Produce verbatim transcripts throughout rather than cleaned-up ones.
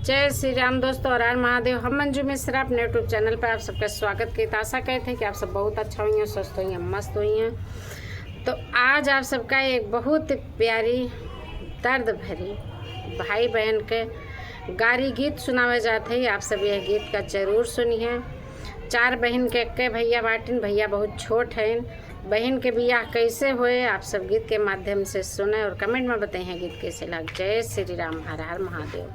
जय श्री राम दोस्तों, हर हर महादेव। हम मंजू मिश्रा अपने YouTube चैनल पर आप सबका स्वागत करत ही। आशा करत ही कि आप सब बहुत अच्छा होइहैं, स्वस्थ होइहैं, मस्त होइहैं। तो आज आप सबका एक बहुत प्यारी दर्द भरी भाई बहन के गारी गीत सुनावे जात है। आप सब यह गीत का जरूर सुनिहैं। चार बहिन के एक्के भैया बाटिन, भैया बहुत छोट हैं। बहिन के बियाह कैसे होए, आप सब गीत के माध्यम से सुने और comment में बताइहैं गीत कैसे लाग। जय श्री राम, हर हर महादेव।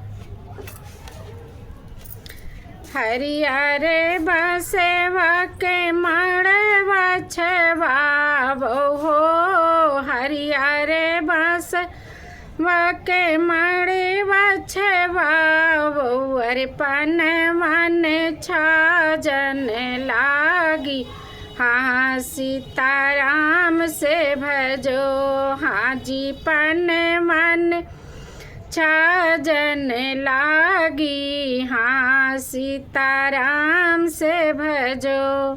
हरियर बसवा के मड़वा छेवावो हो, हरियर बसवा के मड़वा छेवावो, अरे पनवन छाजन लागी, हाँ सीताराम से भजो, हाँ जी पनवन छाजन लागी, हाँ सीताराम से भजो।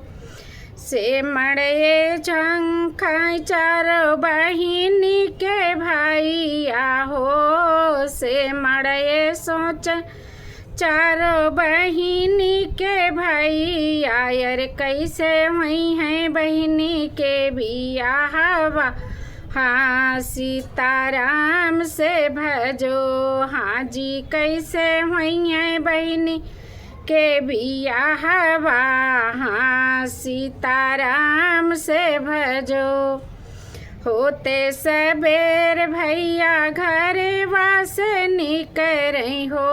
से मड़े झंखाई चारो बहिनी के भैया हो, से मड़े सोच चारो बहिनी के भैया, अरे कैसे होइहैं बहिनी के बियाहवा, हाँ सीताराम से भजो, हाँ जी कैसे होइहैं बहिनी के बियाहवा, हाँ सीताराम से भजो। होते सबेर भैया घरवा से निकरई हो,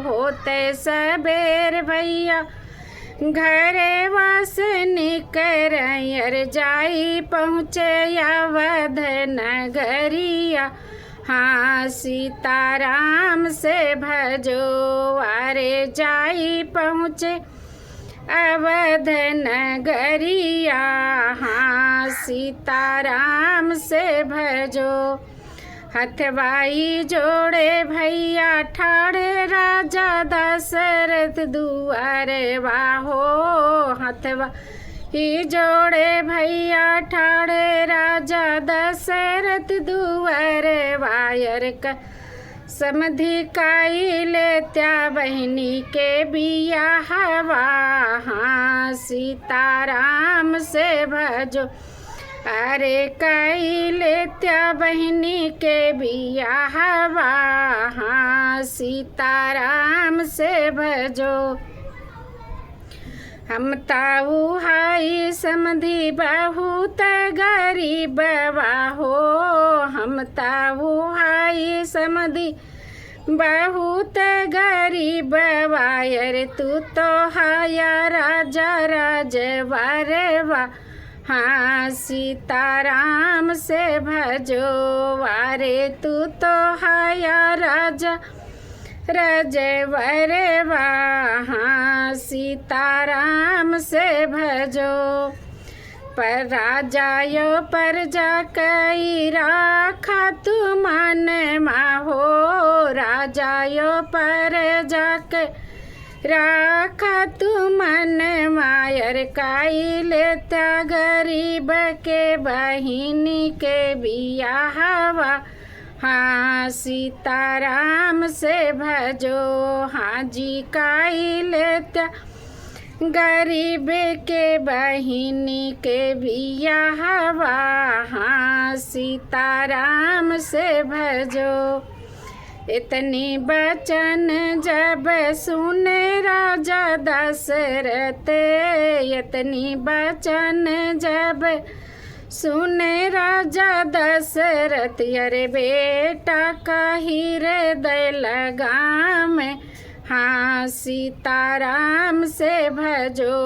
होते सबेर भैया घरवा से निकरई, अरे जाई पहुँचे अवध नगरिया, हाँ सीताराम से भजो, अरे जाई पहुँचे अवध नगरिया, हाँ सीताराम से भजो। हथवाई जोड़े भैया ठाड़े राजा दशरथ दुआरवा हो, हथवा ही जोड़े भैया ठाड़े राजा दशरथ दुआरवा, अरे क समधी काई लेत्या बहिनी के बियाहवा, हाँ सीताराम से भजो, अरे काई लेत्या बहिनी के बियाहवा, हाँ सीताराम से भजो। हम ताऊ हाई समधी बहुत गरीबवा हो, हम ताऊ हाई समधी बहुत गरीबवा, अरे तू तो हाया राजा राजवरवा, हाँ सीताराम से भजो, अरे तू तो हाया राजा राजवरवा, हाँ सीताराम से भजो। पर राजा यो पर जाकई राखा तू मनमा हो, राजा यो पर जाकई राखा तू मनमा, अरे काई लेत्या गरीब के बहिनी के बियाहवा, हाँ सीताराम से भजो, हाँ जी काई लेत्या गरीब के बहिनी के बियाहवा, हाँ सीताराम से भजो। इतनी बचन जब सुने राजा दशरथ, इतनी बचन जब सुने राजा दशरथ, अरे बेटा का हृदय लगाम, हाँ सीताराम से भजो,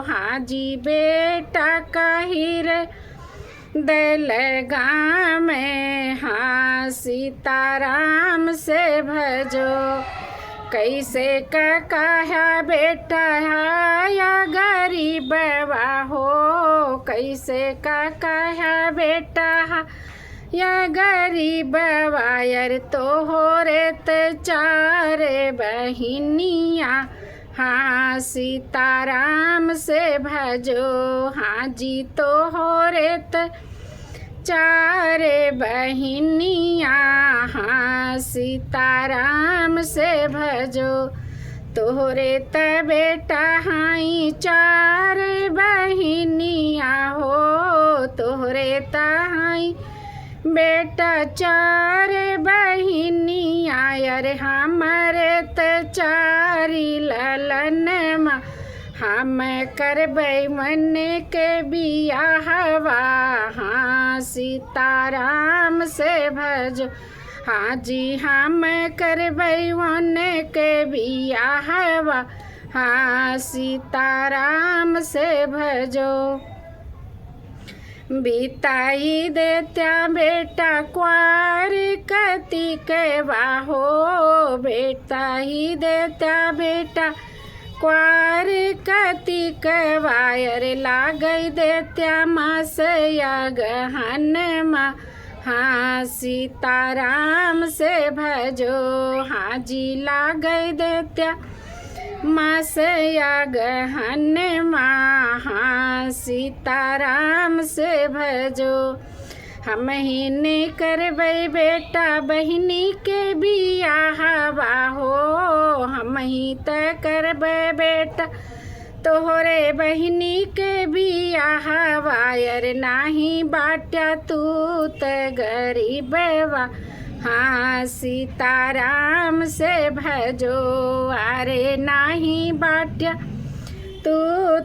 हाँ जी बेटा का हृदय लगाम, हाँ सीताराम से भजो। कैसे का कहा बेटा हा या गरीबवा हो, कैसे का कहा बेटा हा या गरीबवा, अरे तोहरे त चार बहिनिया, हाँ सीताराम से भजो, हाँ जी तोहरे त चार बहिनिया, हाँ, सीताराम से भजो। तोहरे त बेटा हाई चार बहिनिया हो, तोहरे त हाई बेटा चार बहिनिया, अरे हमरे त चारी ललनमा, हम करबै मन के बियाहवा, हाँ, सीताराम से भजो। हाँ जी, हम करबै मन के बियाहवा, हाँ, सीताराम से भजो। बिताई देत्या बेटा क्वार कतिकवा हो, बिताई देत्या बेटा क्वार कतिकवा, अरे लागै देत्या मास या गहनमा, हाँ, सीताराम से भजो। हाँ जी, लागै देत्या मास या गहनमा, हाँ, सीताराम से भजो। हमहिं करबै बेटा बहिनी के बियाहवा हो, हमहिं त करबै बेटा तोहरे बहिनी के बियाहवा, अरे नाहीं बाट्या तू त गरीबवा, हाँ, सीताराम से भजो। अरे नाहीं बाट्या तू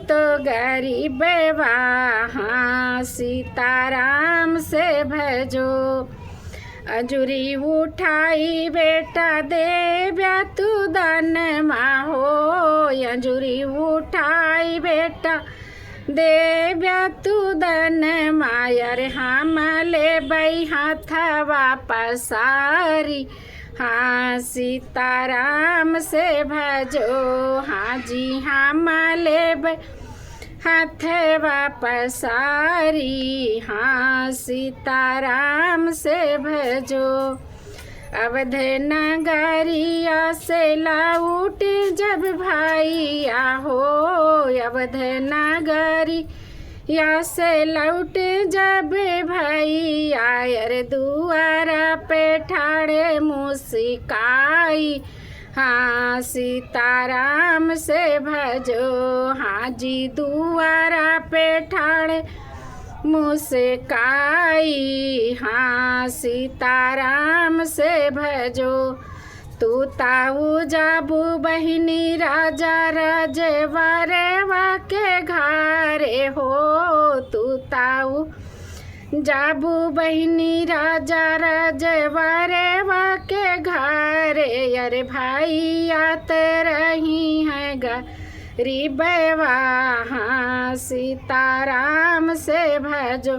तो गरीबवा, हाँ, सीताराम से भजो। अंजुरी उठाई बेटा देब्या तू दनमा हो, अंजुरी उठाई बेटा देब्या तू दनमा, अरे हम लेबै हथवा पसारी, हाँ, सीताराम से भजो। हाँ जी, हम लेबै हथवा पसारी, हाँ, सीताराम से भजो। अवध नगरिया से लौट जब भैया हो, अवध नगरिया से लौट जब भैया, अरे दुआरा पे ठाड़े मुस्काई, हाँ, सीताराम से भजो। हाँ जी, दुआरा पे ठाड़े मुस्काई, हाँ, सीताराम से भजो। तू ताऊ जाबू बहिनी राजा रजवरवा के घरे हो, तू ताऊ जाबू बहिनी राजा रजवरवा के घरे, अरे भैया त रहिहैं गरीबवा, हाँ, सीताराम से भजो।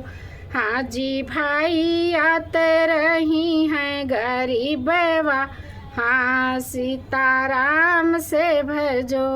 हाँ जी, भैया त रहिहैं गरीबवा, हाँ, सीताराम से भजो।